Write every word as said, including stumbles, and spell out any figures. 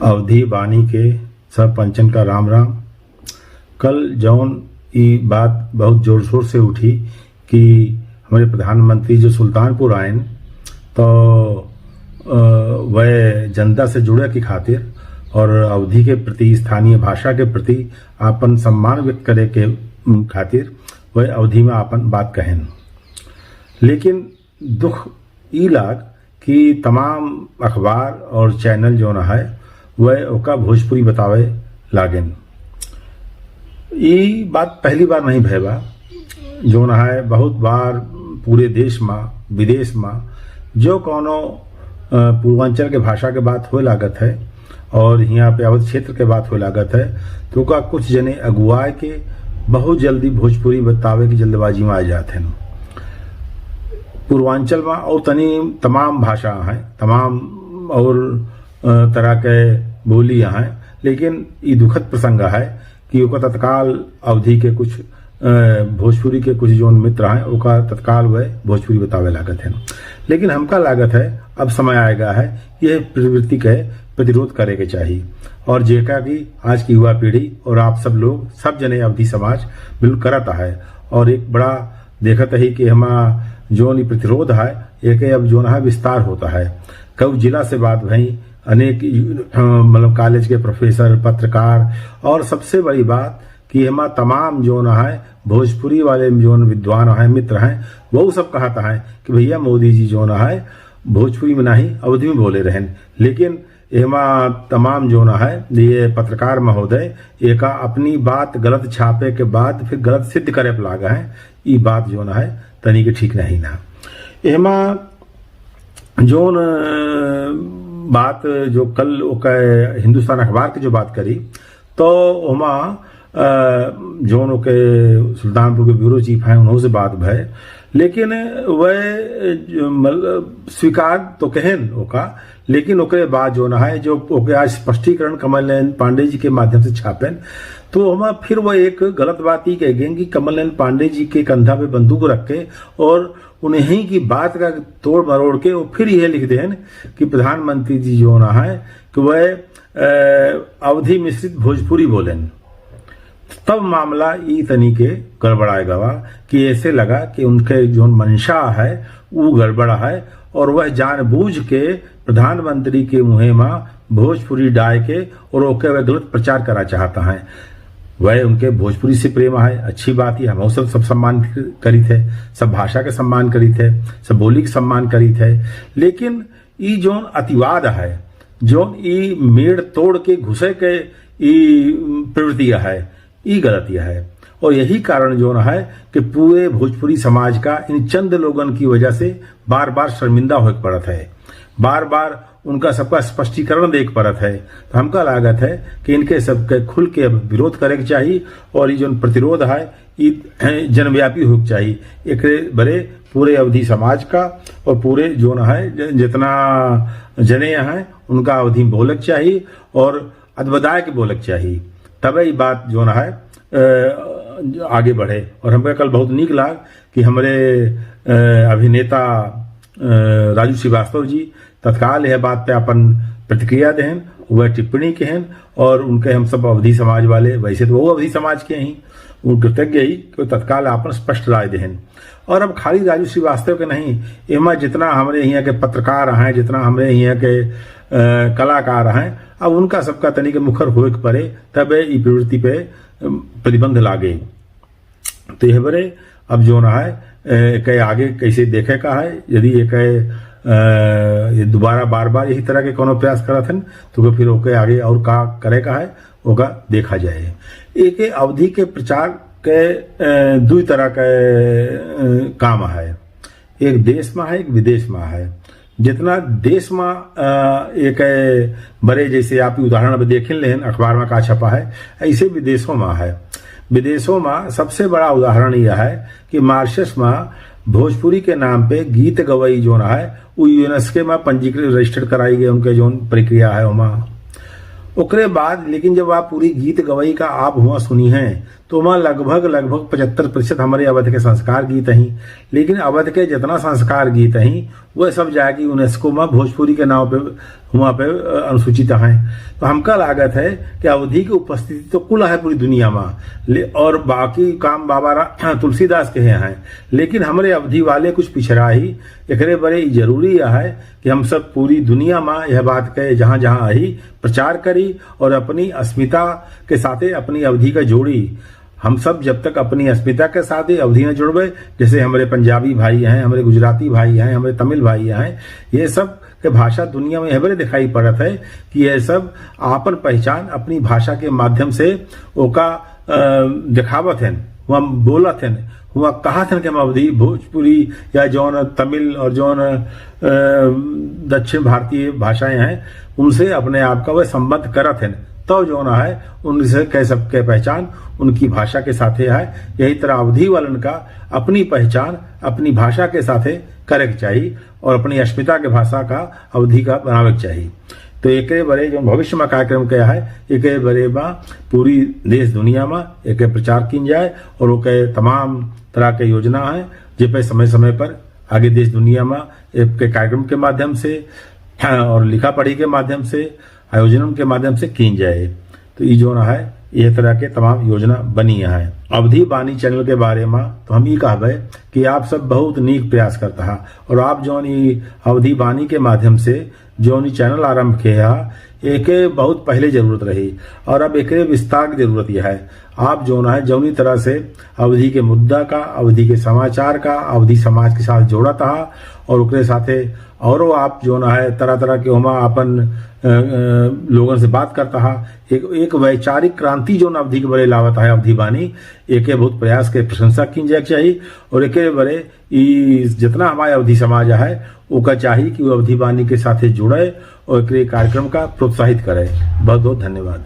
अवधी बानी के सब पंचन का राम राम। कल जौन ई बात बहुत जोर शोर से उठी कि हमरे प्रधानमंत्री जो सुल्तानपुर आएन, तो, अ, वह जनता से जुड़े के खातिर और अवधी के प्रति, स्थानीय भाषा के प्रति आपन सम्मान व्यक्त करे के, उम, खातिर वह अवधी में आपन बात कहेन। लेकिन दुख ई लाग कि तमाम अखबार और चैनल जौन है, वह ओका भोजपुरी बतावे लागेन। ई बात पहली बार नहीं भय बा, जौन है बहुत बार पूरे देश मा, विदेश मा जो कौनो, अ, पूर्वांचल के भाषा के बात होए लागत है और हियाँ पे अवध क्षेत्र के बात होए लागत है, तो ओका कुछ जने अगुआए के बहुत जल्दी भोजपुरी बतावे की जल्दबाजी में आ जात हैं। पूर्वांचल मा और तनी तमाम भाषा हैं, तमाम और, अ, तरह के बोली हैं, लेकिन ई दुखद प्रसंग है कि ओका तत्काल अवधी के कुछ, अ, भोजपुरी के कुछ जौन मित्र हैं, ओका तत्काल वह भोजपुरी बतावे लागत हैं। लेकिन हमका लागत है, अब समय आएगा है, यह प्रवृत्ति के प्रतिरोध करे के चाही। और जेका कि आज की युवा पीढ़ी और आप सब लोग, सब जने अवधी समाज बिल्कुल करत है। और एक बड़ा देखत ही कि हमा जौन ई प्रतिरोध है, एके अब जौन है विस्तार होता है। कई जिला से बात भई, अनेक, अ, मतलब कॉलेज के प्रोफेसर, पत्रकार, और सबसे बड़ी बात कि हमा तमाम जौन है भोजपुरी वाले जौन विद्वान हैं, मित्र हैं, वो सब कहत हैं कि भैया मोदी जी जौन है भोजपुरी में नहीं, अवधी में बोले रहेन। लेकिन एमा तमाम जौन है, ये पत्रकार महोदय एका अपनी बात गलत छापे के बाद फिर गलत सिद्ध करे पे लागा है, ई बात जौन है तनी के ठीक नहीं ना। एमा जौन, अ, बात जो कल ओके हिंदुस्तान अखबार के जो बात करी, तो ओमा, अ, जौन ओके सुल्तानपुर के ब्यूरो चीफ हैं, उन्हों से बात भय, लेकिन वह, अ, मतलब, स्वीकार तो कहेन ओका, लेकिन ओकरे बाद जौन है, जो ओके आज स्पष्टीकरण कमल नयन पांडे जी के माध्यम से छापेन, तो ओमा फिर वह एक गलत बात ई कह गए कि कमल नयन पांडे जी के कंधा पे बंदूक रख के और उन्हीं की बात का तोड़ मरोड़ के वो फिर यह लिख देन कि प्रधानमंत्री जी जौन है कि वह, अ, अवधी मिश्रित भोजपुरी बोलेन। तब मामला ई तनी के गड़बड़ाए गवा कि ऐसे लगा कि उनके जौन मंशा है, वो गड़बड़ है और वह जानबूझ के प्रधानमंत्री के मुँहे मा भोजपुरी डाय के और ओके वह गलत प्रचार करा चाहता है। वह उनके भोजपुरी से प्रेम है, अच्छी बात है, हम सब, सब सम्मान करी थे, सब भाषा के सम्मान करी थे, सब बोली के सम्मान करी थे, लेकिन ई जौन अतिवाद है, जौन ई मेड़ तोड़ के घुसे के ई प्रवृत्ति है, ई गलत यह है। और यही कारण जौन है कि पूरे भोजपुरी समाज का इन चंद लोगन की वजह से बार बार शर्मिंदा होए के पड़त है, बार बार उनका सबका स्पष्टीकरण देख पड़त है। तो हमका लागत है कि इनके सबके खुल के अब विरोध करे के चाही और ये जौन प्रतिरोध है, ई जनव्यापी होए के चाही। एकरे बरे पूरे अवधी समाज का और पूरे जौन है ज-, जितना जने हैं उनका अवधी में बोले के चाही और अदबदाय के बोले के चाही, तबे ई बात जौन है, अ, आगे बढ़े। और हमका कल बहुत नीक लाग कि हमरे, अ, अभिनेता, अ, राजू श्रीवास्तव जी तत्काल यह बात पे अपन प्रतिक्रिया देहन, वह टिप्पणी केहन और उनके हम सब अवधी समाज वाले, वैसे तो वो अवधी समाज के ही, वो कृतज्ञ ही कि वो तत्काल आपन स्पष्ट राय देहन। और अब खाली राजू श्रीवास्तव के नहीं, एमा जितना हमरे हियाँ के पत्रकार हैं, जितना हमरे हियाँ के, अ, कलाकार हैं, अब उनका सबका तनी के मुखर होए के पड़े, तबे ई प्रवृत्ति पे, अ, प्रतिबंध लागे। तो यह बरे अब जौन है, अ, एके आगे कैसे देखे का है, यदि एके, अ, ये दोबारा बार बार यही तरह के कोनो प्रयास करत हन, तो ओके फिर ओके आगे और का करे का है, ओका देखा जाए। एके अवधी के प्रचार के, अ, दुई तरह के, अ, काम है, एक देश मा है, एक विदेश मा है। जितना देश मा, अ, एक, अ, बरे जैसे आप उदाहरण अब देख लेन अखबार मा का छपा है, ऐसे विदेशों मा है। विदेशों मा सबसे बड़ा उदाहरण यह है कि मॉरिशस मा भोजपुरी के नाम पे गीत गवई जौन है, वो यूनेस्को मा पंजीकृत, रजिस्टर्ड कराई गई, उनके जौन प्रक्रिया है ओमा। ओकरे बाद लेकिन जब आप पूरी गीत गवई का आप हुआ सुनी हैं, तो ओमा लगभग, लगभग पचहत्तर प्रतिशत हमरे अवध के संस्कार गीत ही। लेकिन अवध के जितना संस्कार गीत ही, वह सब जाके UNESCO में भोजपुरी के नाम पे, हुआ पे, अ, अनुसूचित हैं। तो हमका लागत है कि अवधी की उपस्थिति तो कुल है पूरी दुनिया में, ले-, और बाकी काम बाबा रा-, तुलसीदास के हैं, लेकिन हमरे अवधी वाले कुछ पिछड़ा ही। एकरे बरे ई जरूरी है कि हम सब पूरी दुनिया में यह बात के जहाँ जहाँ आई प्रचार करी और अपनी अस्मिता के साथे अपनी अवधी का जोड़ी। हम सब जब तक अपनी अस्मिता के साथ ही अवधी न जुड़बे, जैसे हमरे पंजाबी भाई हैं, हमरे गुजराती भाई हैं, हमरे तमिल भाई हैं, ये सब के भाषा दुनिया में एहबरे दिखाई पड़त है कि ये सब आपन पहचान अपनी भाषा के माध्यम से ओका, अ, दिखावत हैं, हुआ बोलत हैं, हुआ कहत हैं कि हम अवधी, भोजपुरी या जौन तमिल और जौन, अ, दक्षिण भारतीय भाषाएं हैं, उनसे अपने आप का वह संबंध करत हैं। तो जौन है, उनसे कह सबके पहचान उनकी भाषा के साथे है। यही तरह अवधी वालन का अपनी पहचान अपनी भाषा के साथे करे के चाही और अपनी अस्मिता के भाषा का अवधी का बनावे के चाही। तो एकरे बरे जौन भविष्य में कार्यक्रम क्या है, एकरे बरे में पूरी देश दुनिया में एके प्रचार कीन जाए और ओके तमाम तरह के योजना है, जे पे समय समय पर आगे देश दुनिया में एक कार्यक्रम के माध्यम से, हाँ, और लिखा पढ़ी के माध्यम से, आयोजनन के माध्यम से कीन जाए। तो ई जौन है, यह तरह के तमाम योजना बनी है। अवधी बानी चैनल के बारे में तो हम ई कहबे कि आप सब बहुत नीक प्रयास करता है और आप जौन ई अवधी बानी के माध्यम से जौन ई चैनल आरंभ किए है, एके बहुत पहले जरूरत रही और अब एकरे विस्तार की जरूरत यह है। आप जौन है, जौनी तरह से अवधी के मुद्दा का, अवधी के समाचार का, अवधी समाज के साथ जोड़त हा और ओकरे साथे औरो आप जौन है, तरह तरह के ओमा आपन, अ, अ, लोगन से बात करता हा। एक, एक वैचारिक क्रांति जौन अवधी के बरे लावत है अवधी बानी, एके बहुत प्रयास के प्रशंसा कीन जाए के चाही और एके बरे ई जितना हमारे अवधी समाज है, ओका चाही कि वो अवधी बानी के साथे जुड़े और एकरे कार्यक्रम का प्रोत्साहित करे। बहुत बहुत धन्यवाद।